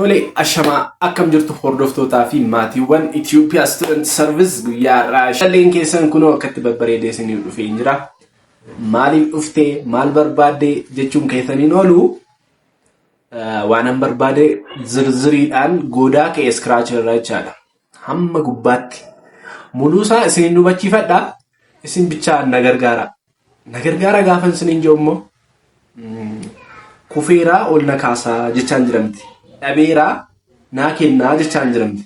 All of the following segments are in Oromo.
Tole, ashamaa, akkam jirtu hordoftootaa fi maatiiwwan Itoophiyaa Student Service? Guyyaa har'aa shalleen keessan kunoo akkatti babbareedee isiniif dhufee jira. Maaliif dhuftee, maal barbaadde jechuun keessaniin oolu, waan an barbaade zirziriidhaan goodaa ka'e scratch irraa jechaadha. Hamma gubbaatti muluusaa isin hubachiifadha. Isin bichaa na gargaara. Na gargaara gaafa isiniin jiru immoo kufeeraa ol na kaasaa jechaan jiramti. Dhabeeraa naa kennaa jechaan jiramti.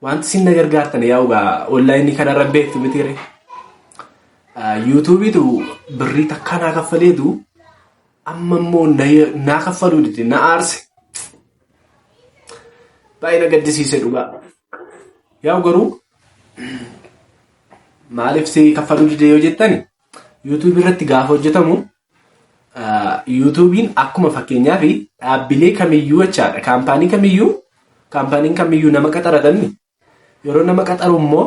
Wanti isin na gargaartan yaa'u gaa onlaayinii kanarra beektu mitiire. YouTubeiitu birrii takkaa naa kaffaleetu amma immoo naa kaffaluu dide, na aarse. Baay'ee na gaddisiise dhugaa. Yaa'u garuu maaliif si kaffaluu dide yoo jettani, YouTube irratti gaafa hojjetamu YouTubeiin akkuma fakkeenyaaf dhaabbilee kamiyyuu jechaadha. Kaampaanii kamiyyuu, kaampaaniin kamiyyuu nama qaxaratanni yeroo nama qaxaru immoo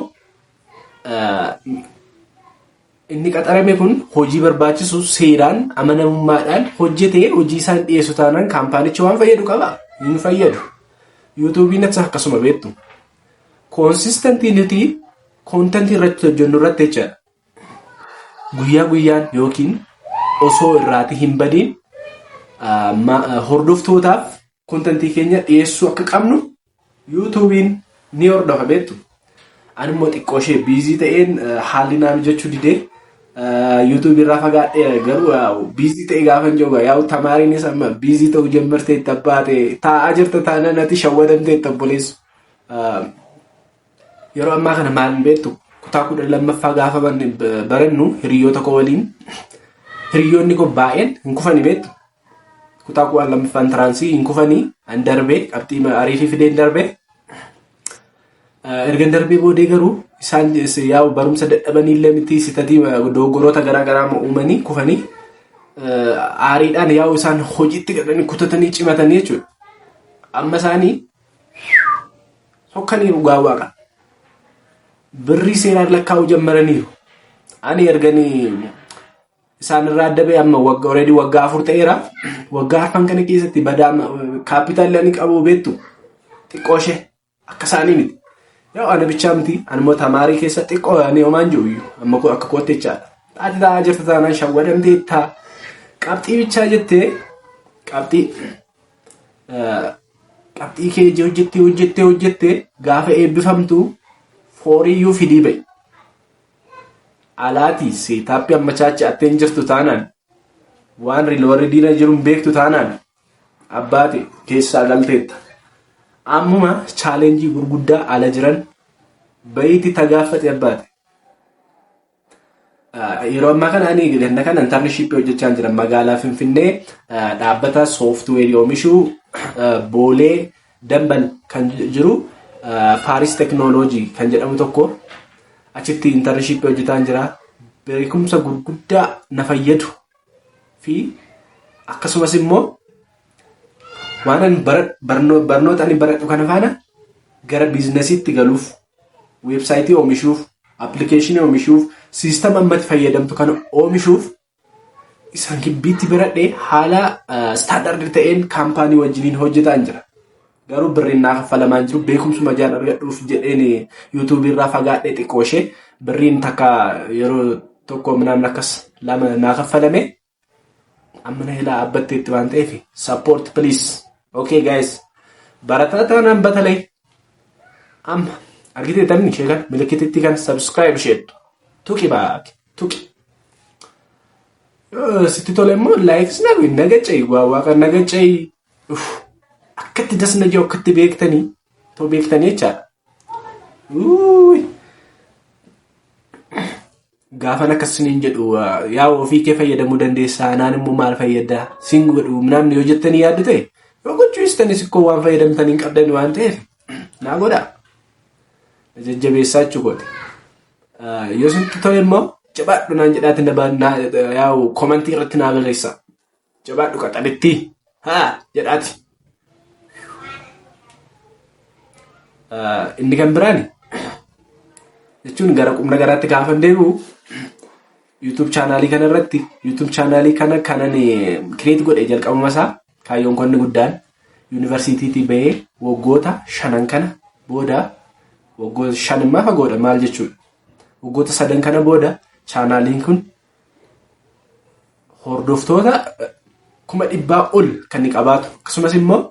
inni qaxarame kun hojii barbaachisu seeraan amanamummaadhaan hojjetee hojii isaan dhiyeessu taanaan kaampaanichi waan fayyadu qaba. Hin fayyadu. YouTubeiin akkasuma beektu. Consistency nuti contentii irratti hojjennu irratti jechaadha. Guyyaa guyyaan yookiin osoo irraati hin badiin hordoftootaaf contentii keenya dhiyeessuu akka qabnu YouTubeiin ni hordofa beektu. Ani immoo xiqqoo ishee busy ta'een haalli naa mijachuu didee YouTubeii irraa fagaadhee, garuu busy ta'e gaafa hin jiru yaa'u tamaariinis amma busy ta'uu ጀመርtee itti abbaate taa'aa jirta taanaan ati shawwadamtee itti obboleessu. Yeroo ammaa kana maal beektu, kutaa 12ffaa gaafa barannu hiriyoota koo waliin hiriyoonni koo baay'een hin kufani beektu. Kutaa 12ffaa entranceii hin kufanii, an darbee qabxii ariifii fideen darbee. Erga darbee boodee garuu isaan yaa'u barumsa dadhabanii illee miti, sitatii dogoggoroota garaa garaa uumanii kufanii aariidhaan yaa'u isaan hojiitti galanii kutatanii cimatanii jechuudha. Amma isaanii sokkaniiru gaa waaqa. Birrii seeraan lakkaa'uu ጀመረniiru. Ani erganii isaan irraa adda ba'e amma waggaa already waggaa 4 ta'eera. Waggaa arfan kana keessatti badaa kaapitaalli ani qabu beektu xiqqoo ishee akka isaanii miti. Yoo ana bichaa miti, ani immoo tamaarii keessa xiqqoo ani homaan jiru iyyuu amma akka kootti jechaadha. Ati taa'aa jirta taanaan shawwadamtee taa qabxii bichaa jettee qabxii kee hojjettee hojjettee hojjettee gaafa eebbifamtu fouriyyuu fidii ba'i. Alaatii setupii amma chaacha'attee hin jirtu taanaan, waan warri diina jiru hin beektu taanaan, abbaate keessaa galteetta. Ammuma challengeii gurguddaa ala jiran bayiitti tagaaffate abbaate. Yeroo ammaa kana ani ganna kana internshipii hojjechaa jira magaalaa Finfinnee, dhaabbata softwareii oomishuu Boolee Dambal kan jiru Faaris Teknooloojii kan jedhamu tokko achitti internshipii hojjetaa jira. Beekumsa gurguddaa na fayyadu fi akkasumas immoo waan ani barnoota ani baradhu kana faana gara businessiitti galuuf, websiteii oomishuuf, applicationii oomishuuf, systema ammatti fayyadamtu kana oomishuuf isaan gibbiitti baradhee haala standardii ta'een kaampaanii wajjiniin hojjetaa jira. Garuu birriin naa kaffalamaa hin jiru, beekumsuma jaan argadhuuf jedheen YouTubeii irraa fagaadhee xiqqoo ishee birriin takka yeroo tokko ምናምን akkas lama naa kaffalame amma na ilaa abbatteetti waan ta'eef support please. Okay guys, barataa taanaan batalee amma argitee tamni ishee kan milikititti kan subscribe isheettu tuqi, baake tuqi. Sitti tole immoo likes na nagaca'i, waa waaqa nagaca'i. Akkatti dasna jiru akkatti beektanii too beektanii jechaadha. Gaafan akkasiniin jedhu yaa ofii kee fayyadamuu dandeessaa, naan immoo maal fayyadaa siin godhu namni yoo jettanii yaaddu ta'e, yoo gochuu istanis ikkoo waan fayyadamtanii hin qabdan waan ta'eef naa godhaa. Jajjabeessaa jechuu kooti. Yoo sitti tole immoo jabaadhu naan jedhaati yaa'u commentii irratti naa barreessaa. Jabaadhu qaxalittii haa jedhaati. Inni kan biraan jechuun gara qubna garaatti gaafa deebi'u, YouTube channelii kana irratti, YouTube channelii kana kanan create godhe jalqabuma isaa kaayyoon konni guddaan Yuunivarsiitiitii bahee waggoota shanan kana booda, waggoota 5 immoo fagoodha maal jechuudha. Waggoota 3 kana booda chaanaaliin kun hordoftoota 100,000 ol kan inni qabaatu, akkasumas immoo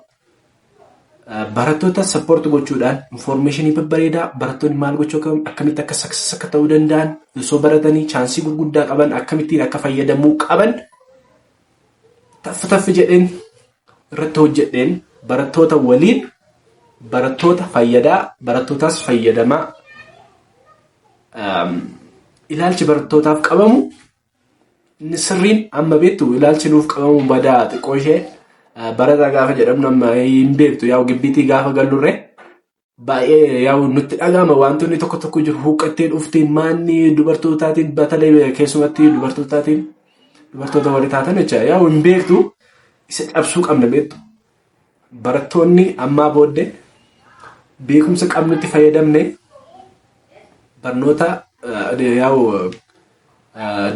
barattoota support gochuudhaan information babbareedaa, barattoonni maal gochuu akkamitti akka success akka ta'uu danda'an, osoo baratanii chance gurguddaa qaban akkamittiin akka fayyadamuu qaban taffi taffi jedheen irratti hojjedheen, barattoota waliin barattoota fayyadaa, barattootaas fayyadamaa, ilaalchi barattootaaf qabamu inni sirriin amma beektu, ilaalchi nuuf qabamu badaa xiqqoo ishee barataa gaafa jedhamnu amma hin beektu. Yaa'u gibbiitii gaafa gallurre baay'ee yaa'u nutti dhaga'ama. Wantoonni tokko tokko jiru, huqqattee dhuftee maanni dubartootaatiin batalee, keessumatti dubartootaatiin, dubartoota warri taatan jecha, yaa'u hin beektu, isa cabsuu qabna beektu. Barattoonni ammaa booddee beekumsa qabnutti fayyadamne barnoota yaa'u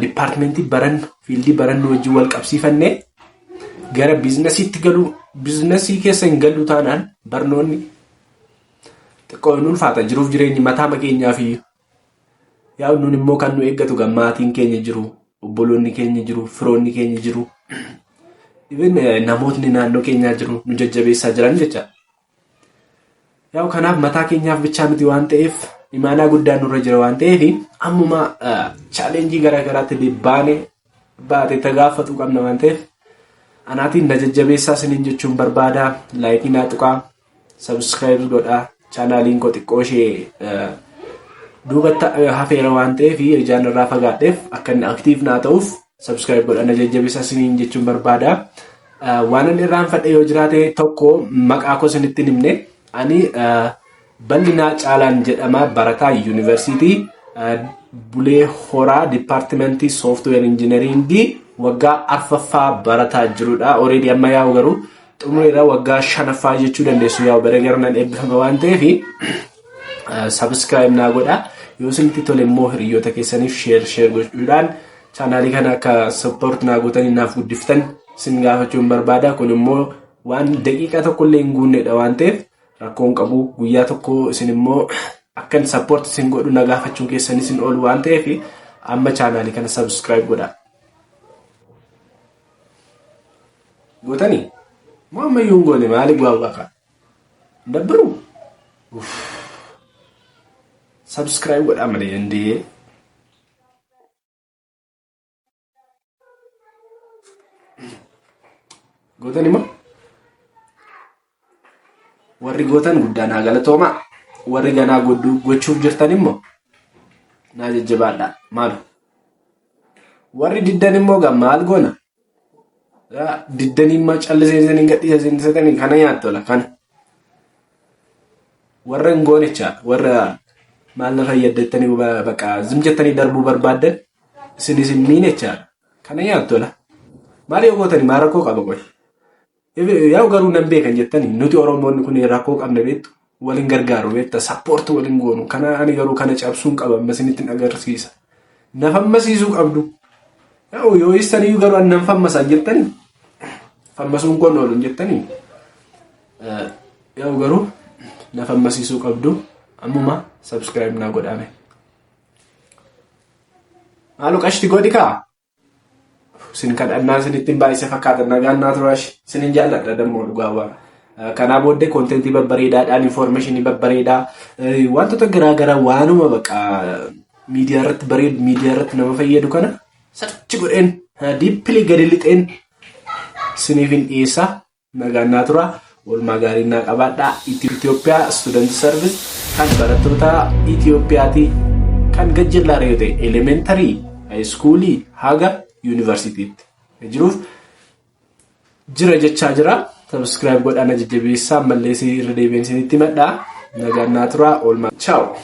department barannu, field barannu wajjin wal qabsiifannee gara businessiitti galuu. Business keessa hin gallu taanaan barnoonni xiqqoo hin ulfaata, jiruuf jireenyi mataa keenyaaf. Yaa'u nun immoo kan nu eeggatu maatiin keenya jiru, obboloonni keenya jiru, firoonni keenya jiru, namootni naannoo keenyaa jiru, nu jajjabeessaa jiran jecha. Yaa'u kanaaf mataa keenyaaf bichaa miti waan ta'eef, imaanaa guddaan nurra jira waan ta'eef, ammuma challenge garaa garaatti baane baate tagaaffatuu qabna waan ta'eef, anaatiin na jajjabeessaa isiniin jechuun barbaada. Like naa tuqaa, subscribe godhaa. Chaanaaliin koo xiqqoo ishee duubatti hafeera waan ta'eef, ijaan irraa fagaadheef, akka inni active naa ta'uuf subscribe godhaa, na jajjabeessaa isiniin jechuun barbaada. Waan inni irraanfadhe yoo jiraate, tokko maqaa koo isinitti himne. Ani Bal'inaa Caalaan jedhama, barataa yuunivarsiitii Bulee Horaa, department software engineering, waggaa arfaffaa barataa jirudha. Already amma yaa'u garuu xumureera, waggaa shanaffaa jechuu dandeessu, yaa'u bara garnaan eebbifama waan ta'eef subscribe naa godha. Yoo isinitti tole immoo hiriyoota keessaniif share share gochuudhaan chaanaalii kana akka support naa gootanii naaf guddiftan isin gaafachuun barbaada. Kun immoo waan daqiiqaa tokkollee hin guunnedha waan ta'eef rakkoon qabu. Guyyaa tokko isin immoo akkan support isin godhu na gaafachuun keessan isin oolu waan ta'eef, amma chaanaalii kana subscribe godha. Gootanii? Moo ammayyuu hin goone? Maaliif waawwaa kaa? Dabbiru? Subscribe godhaa malee danda'ee. Gootan immoo warri gootan guddaa naa galatoomaa. Warri ganaa gochuuf jirtan immoo naa jajjabaadhaa maalu. Warri diddan immoo gaa maal goona? Diddanii immoo callisee isin hin gadhiisa isin satanii kana nyaattola kana. Warra hin goonecha, warra maal na fayyaddattanii baqa zim jettanii darbuu barbaaddan, isin isin miinecha kana nyaattola. Maal yoo gootani maa rakkoo qaba qoy? Yaa'u garuu nan beekan jettanii, nuti Oromoonni kun rakkoo qabna beektu, waliin gargaaru beekta, support waliin goonu. Kana ani garuu kana cabsuun qaba, amma isinitti agarsiisa. Na fammasiisuu qabdu. Yaa'u yoo ibsaniyyuu garuu ani nan fammasan jettanii, fammasuun koon oolu jettanii, yaa'u garuu na fammasiisuu qabdu, ammuma subscribe naa godhame. Maaloo qashti godhi kaa. Isin kadhannaa isinitti hin baay'ise fakkaata. Nagaan naa turaash, isinin jaalladha dammoo dhugaa waan. Kanaa booddee content babbareedaadhaan, information babbareedaa, wantoota garaa garaa, waanuma baqa miidiyaa irratti bareedu, miidiyaa irratti nama fayyadu kana search godheen, deeply gadi lixeen isiniif hin dhiyeessa. Nagaan naa tura. Oolmaa gaarii naa qabaadhaa. Itoophiyaa Student Service kan barattoota Itoophiyaati, kan gajjallaara yoo ta'e elementary, high school haga yuunivarsiitiitti jiruuf jira jechaa jira. Subscribe godhaa na jajjabeessaa, ammallee irra deebiin isinitti himadhaa. Nagaan naa tura. Oolmaa. Ciao.